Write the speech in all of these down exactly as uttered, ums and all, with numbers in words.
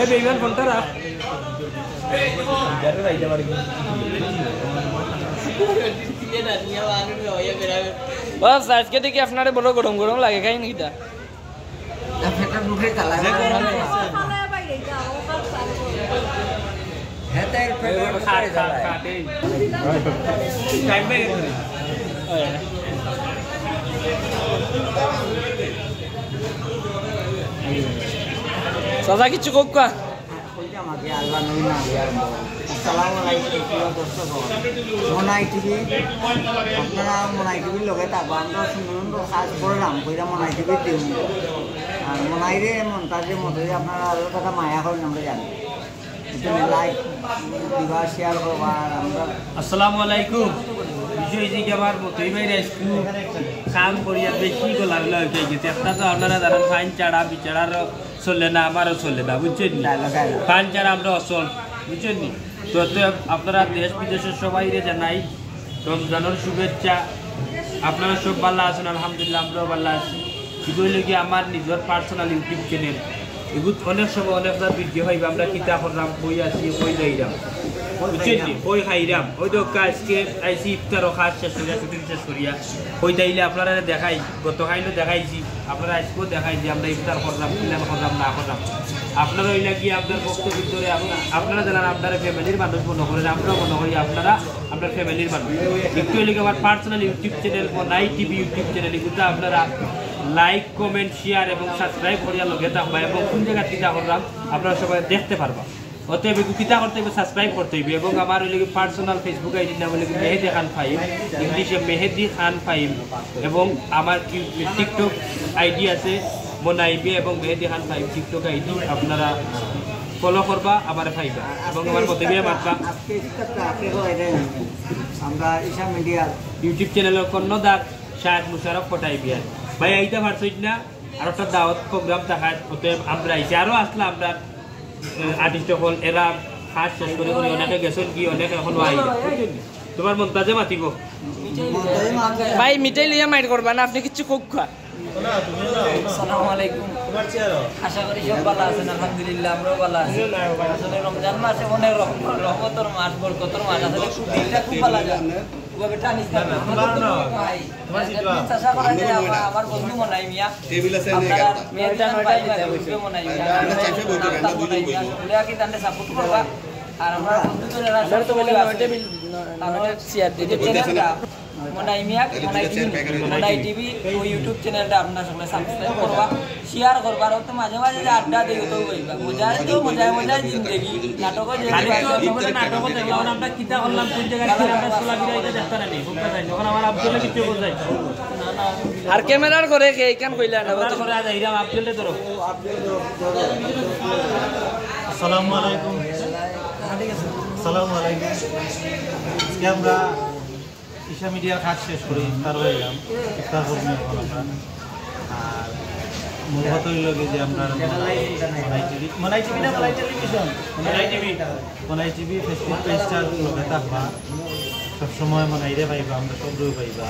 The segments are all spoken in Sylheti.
এই বেইমান ফোনটা রাখ। বাস, আজকে দেখি আপনারে বড় গরম গরম লাগে, খাইন কিতা? চাচা, কিচ্ছু কউক্কা। কইতাম আগে আল্লাহ নবী না দিয়ে আরম্ভ করি। আসসালামু আলাইকুম, প্রিয় দর্শক। মনাই টিভি, আপনারা মনাই টিভির লগে থাকবা। আমরা সুন্দর সুন্দর কাজ করলাম, কইরা মনাই টিভির দিন। আর মনাইরে মন্তাজরে মতো আপনারা আল্লাহর কথা মায়া করেন, আমরা জানি। একটু লাইক দিবা, শেয়ার করবা, আর আমরা আসসালামু আলাইকুম। বিষয় যে কি আমার মতই ভাই রেস্কিউ কাম করিয়া বেশি গলার লয় হয়ে গেছে। একটা তো আপনারা জানেন, ফাইন ছাড়া বিচারার চলে না, আমারও চলে না, বুঝছেন নি? ফাইন ছাড়া আমরা অচল, বুঝছেন নি? তো, তো আপনারা দেশ বিদেশের সবাইরে জানাই রমজানের শুভেচ্ছা। আপনারা সব ভালা আছেন? আলহামদুলিল্লাহ, আমরাও ভালা আছি। ইগু অইলো কি আমার নিজর পার্সোনাল YouTube চ্যানেল। ইগুত অনেক সময় অনেক জাত ভিডিও পাইবা, আমরা কিতা করলাম, কই আছি, কই যাইরাম, বুঝছেন নি? কই খাইরাম। ওই তো আজকে আইছি ইফতারও খাস শেষ করিয়া, শুটিং শেষ করিয়া। কই তাইলে আপনারা দেখাই, গত খাইলো দেখাইছি, আপনারা আজকেও দেখাই যে আমরা ইফতার করলাম, কিলান করলাম, না করলাম। আপনারা ওই লাগি আপনার বক্তব্য ভিতরে আপনারা জানান, আপনারা ফ্যামিলির মানুষ মনে করেন, আমরাও মনে করি আপনারা আপনার ফ্যামিলির মানুষ। একটু হইলে কি আমার পার্সোনাল YouTube চ্যানেল, মনাই টিভি YouTube চ্যানেল, এগুলো আপনারা লাইক, কমেন্ট, শেয়ার এবং সাবস্ক্রাইব করিয়া লগে থাকবা এবং কোন জায়গা কিতা করলাম আপনারা সবাই দেখতে পারবা। অতএব এগুলো কিতা করতে হইবে, সাবস্ক্রাইব করতে হইবে। এবং আমার হইলে কি পার্সোনাল Facebook আইডির নাম হইলে কি মেহেদি খান ফাহিম, ইংলিশে মেহেদি খান ফাহিম। এবং আমার টিকটক আইডি আছে মনাইবে এবং মেহেদি খান ফাহিম টিকটক আইডি, আপনারা ফলো করবা, আমার পাইবা এবং আমার মতো বিয়ে মাতবা। আজকে ইফতারটা আখের হয় রে। আমরা ঈশা মিডিয়ার YouTube চ্যানেলর কর্ণধার শাহেদ মুশারফ কটাই বিয়ার। ভাই, আইতা পারছইন না, আর একটা দাওয়াত প্রোগ্রাম থাকায়, অতএব আমরা আইছি। আরো আসলে আমরা, এ, আর্টিস্ট হকল, এরা কাজ শেষ করে করে অনেকে গেছেন কি, অনেকে এখনো আইরা, বুঝছেন নি? তোমার মন্তাজে মাতিব। ভাই, মিঠাই লইয়া মাইর করবা না, আপনি কিচ্ছু কউক্কা। আসসালামু আলাইকুম। আশা করি সব ভালা আছেন, আলহামদুলিল্লাহ, আমরাও ভালা আছি। আসলে রমজান মাসে অনেক রহম-, রহমতর মাস, বরকতর মাস, আসলে খুব দিনটা খুব ভালা যায়। খুব একটা আনিস না। আমার বন্ধু ভাই, একদিন চাচা করা যায়, আমার, আমার বন্ধু মনাই মিয়া। আপনারা মেয়েদের ভাই, ভাই, বন্ধু মনাই মিয়া। নামটা মনাই মিয়া। ওরা কি তাহলে সাপোর্ট করবা? আর আমরা বন্ধু তো যারা সব সময় আছে। তারপরে চ্যানেলটা মনাই মিয়া, মনাই টিভি, মনাই টিভি, ওই YouTube চ্যানেলটা আপনারা সকলে সাবস্ক্রাইব করবা, শেয়ার করবা, আর তো মাঝে মাঝে যে আড্ডা দেই, ওটাও বলবা। মজা তো মজায় মজায় জিন্দেগি, নাটকও যে আরে, তো তোমাদের নাটকও দেখলাম, আমরা কিতা করলাম, কোন জায়গায় ছিলাম, আমরা চলাফেরা এটা দেখতে না নি, বুঝতে পারি। এখন আমার আব্দুল্লাহ কিচ্ছু বলতে চাই। আর ক্যামেরার করে কে এখান কইলা না, আমরা তো করে আজ এইরাম আব্দুল্লাহ ধরো। আসসালামু আলাইকুম। আসসালামু আলাইকুম। আজকে আমরা ঈশা মিডিয়ার কাজ শেষ করি, ইফতার হয়ে গেলাম। ইফতার করবো এখন আমরা। আর মূল কথা হইল কি যে আমরা মনাই টিভি, মনাই টিভি না, মনাই টেলিভিশন? মনাই টিভি। মনাই টিভি Facebook পেজটার লগে থাকবা। সবসময় মনাইরে পাইবা, আমরা সব পাইবা।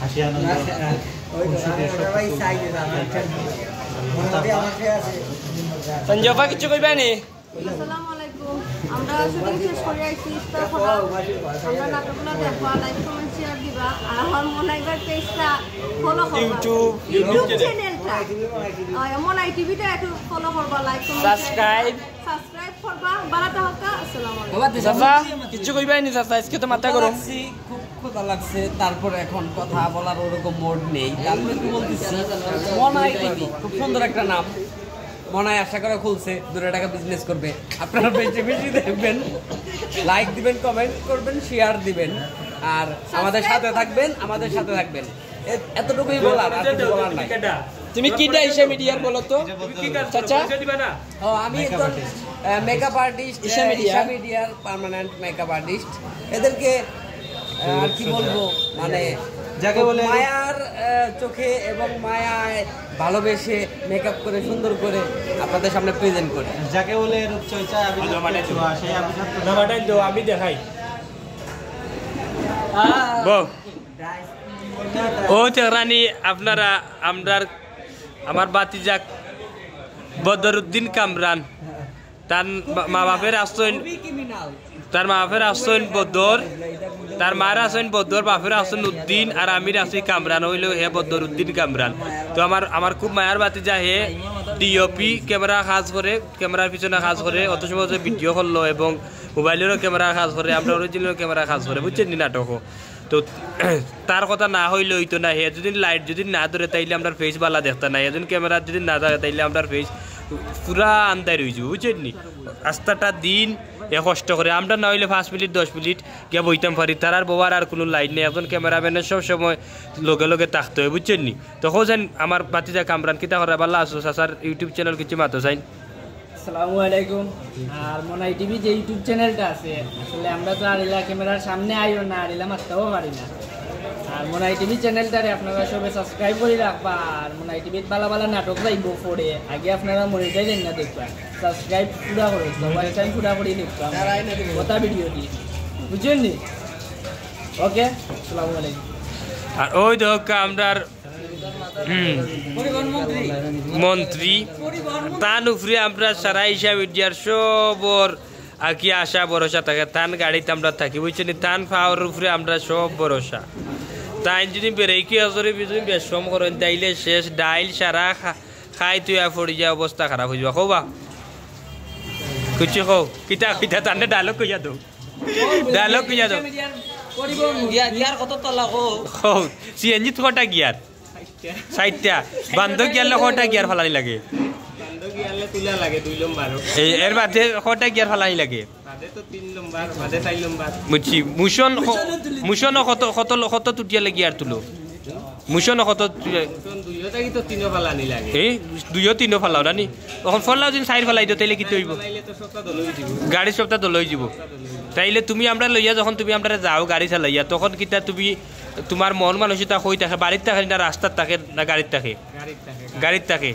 হাসি আনন্দ, খুশি সব কিছু। সঞ্জয় ভাই, কিছু কইবা নি? আসসালামু আলাইকুম। আমরা শুটিং শেষ করে আইছি, ইফতার করা। আমরা নাটকগুলো দেখবা, লাইক, কমেন্ট, শেয়ার দিবা। আর আমার মনাইবার পেজটা ফলো করবা। YouTube, YouTube YouTube চ্যানেলটা। ওই মনাই টিভিটা একটু ফলো করবা, লাইক, কমেন্ট, শেয়ার দিবা। সাবস্ক্রাইব। সাবস্ক্রাইব করবা। বারাটা হক্কা। আসসালামু আলাইকুম। চাচা, কিচ্ছু কইবাই নি চাচা, আজকে তো মাথা গরম। লাগছি, খুব ক্ষুধা লাগছে, তারপরে এখন কথা বলার ওরকম মুড নেই। তারপরে একটু বলতেছি, মনাই টিভি, খুব সুন্দর একটা নাম। মনাই আশা করে খুলছে, দুটো টাকা বিজনেস করবে। আপনারা বেশি বেশি দেখবেন, লাইক দিবেন, কমেন্ট করবেন, শেয়ার দিবেন, আর আমাদের সাথে থাকবেন, আমাদের সাথে থাকবেন। এ-, এতটুকুই বলার, আর কিছু বলার নাই। তুমি কিটা ঈশা মিডিয়ার বলো তো? চাচা? ও, আমি একজন, আহ, মেকআপ আর্টিস্ট, ঈশা আহ, মিডিয়া। ঈশা মিডিয়ার পার্মানেন্ট মেকআপ আর্টিস্ট। এদেরকে, আহ, আর কি বলবো, মানে, যাকে বলে মায়ার, আহ, চোখে এবং মায়ায় ভালোবেসে মেকআপ করে সুন্দর করে আপনাদের সামনে প্রেজেন্ট করে। যাকে বলে রূপ চর্চা, আভিজাত্য ছোঁয়া, সেই আভিজাত্য ছোঁয়া। আমি দেখাই। বউ। ও চেংরানি, আপনারা আমরার, আমার বাতিজাক বদরুদ্দিন কামরান। তার মা-, মা বাপের আছইন, তার মা বাপের আছইন বদর, তার মার আছইন বদর, বাপের আছইন উদ্দিন, আর আমির আছি কামরান, অইলো হে বদর উদ্দিন কামরান। তো আমার, আমার খুব মায়ার ভাতিজা, হে ডিওপি ক্যামেরা কাজ করে, ক্যামেরার পিছনে কাজ করে, অত সময় যে ভিডিও করলো এবং মোবাইলেরও ক্যামেরা কাজ করে, আমরা অরিজিনাল ক্যামেরা কাজ করে, বুঝছেন নি, নাটকও। তো তার কথা না অইলে অইতো না, হে যদি লাইট যদি না ধরে তাইলে আমরার ফেস বালা দেখতা না, হে যদি ক্যামেরা যদি না থাকে তাইলে আমরার ফেস পুরা আন্দাইর অইযিবো, বুঝছেন নি? আস্তাটা দিন এ কষ্ট করে, আমরা না অইলে পাঁচ মিনিট দশ মিনিট গিয়া বইতাম পারি, তারার বওয়ার আর কুনু লাইন নাই। একজন ক্যামেরাম্যানের সব সময় লগে লগে থাকতে অয়, বুঝছেন নি? তো হোসেন, আমার ভাতিজা কামরান, কিতা করা, বালা আছো? চাচার YouTube চ্যানেল কিছু মাতো চাইন। আসসালামু আলাইকুম। আর মনাই টিভি যে YouTube চ্যানেলটা আছে, আসলে আমরা তো আর ইলা ক্যামেরার সামনে আইও না, আর ইলা মাততাও পারি না। আর মনাই টিভি চ্যানেলটারে আপনারা সবে সাবস্ক্রাইব করি রাখবা। আর মনাই টিভিত বালা বালা নাটক যাইবো পরে, আগে আপনারা মনিটাইজ না দেখবা, সাবস্ক্রাইব পুরা করে দিবা, ওয়াচ টাইম পুরা করি দেখবা। কথা ভিডিও দি, বুঝছেন নি? ওকে, আসসালামু আলাইকুম। আর ওই দেখো আমরার মন্ত্রী, তান উপরে আমরা সারা এশিয়া মিডিয়ার সবর আর কি আশা ভরসা থাকে, তান গাড়িত আমরা থাকি, বুঝছেন নি? তান পাওয়ার উপরে আমরা সব ভরসা। তাইন যদি বেরেকি হজরে যদি বেশম করেন, তাইলে শেষ, ডাইল সারা খা-, খাই তুই আর পড়ি যায়, অবস্থা খারাপ অইযিবো। কও বা? কিছু কও, কিতা, কিতা, তানরে ডায়লগ কইয়া দেও। ডায়লগ কইয়া দেও। গিয়া-, গিয়ার কত তলা কও? কও, সিএনজিত কয়টা গিয়ার? চাইরটা। বান্দর গিয়ারলে কয়টা গিয়ার ফালানি লাগে? বান্দর গিয়ারলে তুলা লাগে দুই লম্বর। এই, এর বাদে কয়টা গিয়ার ফালানি লাগে? বাদে তো তিন লম্বর, বাদে চাইর লম্বর। বুঝছি, মোশন ক-, মোশনও কত, কত, কত তুটিয়ালে গিয়ার তুলো? মোশনও কত তুটিয়া-, মোশন দুইও থাকি তো তিনও ফালানি লাগে। এই, দুইও তিনও ফালাও না নি? অখন ফলাও যদি চাইর ফালাই দিও, তাইলে কিতা অইবো? ফালাইলে তো সবটা দল অইযিবো। গাড়ি সবটা দল অইযিবো। তাইলে তুমি আমরারে লইয়া যখন তুমি আমরারে যাও গাড়ি চালাইয়া, তখন কিতা তুমি, তুমার মন মানসিকতা কই থাকে? বাড়িত থাকে না রাস্তাত থাকে না গাড়িত থাকে? গাড়িত থাকে। গাড়িত থাকে।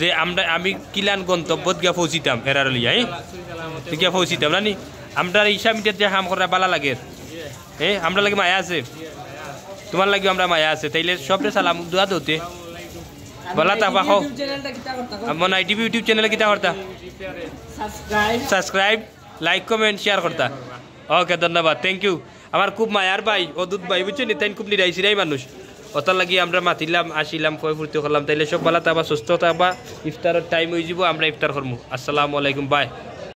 যে আমরা, আমি কিলান গন্তব্যত গিয়া পৌঁছিতাম, এরারে লইয়া, হ্যাঁ? গিয়া পৌঁছিতাম, না নি? আমরার এশিয়া মিডিয়াত যে কাম করা বালা লাগে, হ্যাঁ? আমরার লাগি মায়া আছে, তুমার লাগিও আমরার মায়া আছে। তাইলে সবরে সালাম, দোয়া দেও তে। বালা থাকবা, কও। YouTube চ্যানেলটা কিতা করতা, কও? মনাই টিভি YouTube চ্যানেলে কিতা করতা? Subscribe. Subscribe, like, comment, share করতা। ওকে, ধন্যবাদ, thank you। আমার খুব মায়ার ভাই, অদূত ভাই, বুঝছো নি? তাইন খুব নিরাই সিরাই মানুষ। অতার লাগি আমরা মাতিলাম, আসিলাম, কয় ফুর্তি করলাম। তাইলে সব বালা থাকবা, সুস্থ থাকবা। ইফতারর টাইম অইযিবো, আমরা ইফতার করমু। আসসালামু আলাইকুম, বাই।